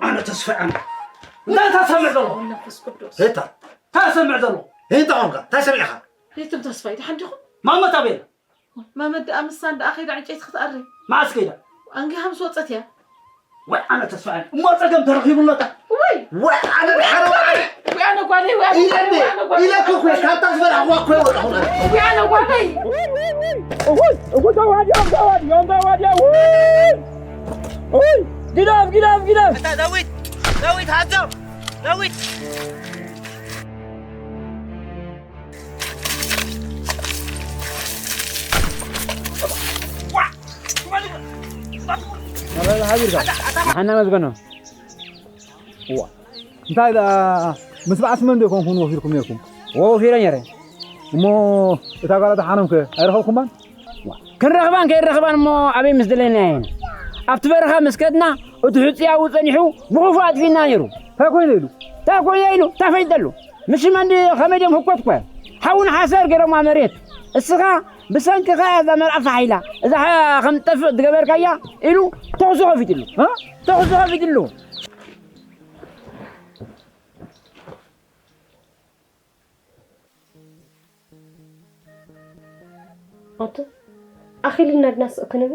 ኣነ ተስፋ ኣነ እንታይ ታሰምዕ ዘሎ? መንፈስ ቅዱስ። ሄታ። ታሰምዕ ዘሎ? ሄታ ኾንካ ታሰሚዕኻ? ሪትም ተስፋይ ደሓን ዲኹም? ማመት ኣቤል። ማመት ደኣ ምሳን ደኣ ከይዳ ዕንጨይቲ ክትኣሪ። መዓስ ከይዳ? ኣንጊሃ ምስ ወጸት እያ። ወይ ኣነ ተስፋ ኣነ እሞ ጸገም ተረኺቡለታ። ወይ ወይ ኣነ ድሓረ ወይ ኣነ ጓለይ ወይ ኣነ ኢለኒ። ጓለይ ወይ ኣነ ጓለይ ኢለኩ እኮ ካብታ ዝበላዕዋ እኮ ይወጣሁ። ወይ ኣነ ጓለይ። እኹል እኹል ተዋዲኦም ተዋዲኦም ተዋዲኦም። ውይ! ውይ! ግደፍ ግደፍ ግደፍ። ኣታ ዳዊት ዳዊት ሃዞ ዳዊት። ሓና መዝገኖ። እዋ እንታይ ደኣ ምስ በዓል ስመን ዶ ይኮንኩም ወፊርኩም ነርኩም? ወፊረ ነይረ። እሞ እታ ጓል ኣታ ሓኖም ከ ኣይረኸብኩማን? ክንረኽባን ከይረኽባን እሞ ኣበይ ምስ ደለና እየን ኣብቲ በረኻ ምስ ከድና እቲ ሕፅያኡ ፀኒሑ ብኽፉ ኣጥፊና ነይሩ። እንታይ ኮይነ ኢሉ? እንታይ ኮይነ ኢሉ እንታይ ፈይደሉ? ምስ ሽመንዲ ከመይ ድዮም ህኮት ኮ ሓውን ሓሰር ገይሮማ መሬት እስኻ ብሰንክኻ እዛ መርዓ ፋሕ ኢላ እዛ ከም ጠፍእ ዝገበርካያ ኢሉ ተኹሲ ከፊትሉ። ተኹሲ ከፊትሉ። ኣቶ ኣኺልና ድና ስቕ ክንብል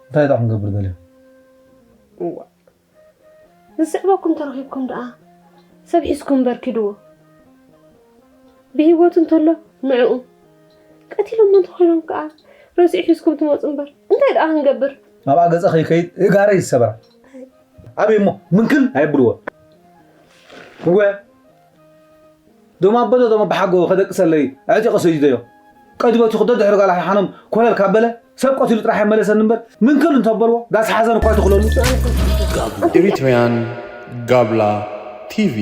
እንታይ ደኣ ክንገብር ደልዮም? እዋ ዝስዕበኩም ተረኺብኩም ደኣ ሰብ ሒዝኩም እምበር ኪድዎ ብህይወቱ እንተሎ ንዕኡ ቀቲሎሞ እንተኾይኖም ከኣ ረሲዑ ሒዝኩም ትመፁ እምበር እንታይ ደኣ ክንገብር? ናብኣ ገፀ ከይከይድ እጋረ ይሰበራ። ኣበይ እሞ ምንክል ኣይብልዎ። እወ ዶም ኣበዶ ዶም ብሓጎ ከደቅሰለይ ኣዕጢቐ ሰዲደዮ። ቀዲበቱ ክዶ ድሕሪ ጋላ ሓኖም ኮለል ካብ በለ ሰብ ቀቲሉ ጥራሕ ይመለሰኒ እምበር ምንክል እንተበልዎ ዳስ ሓዘን እኳ ትኽለሉ። Eritrean Gabla T V.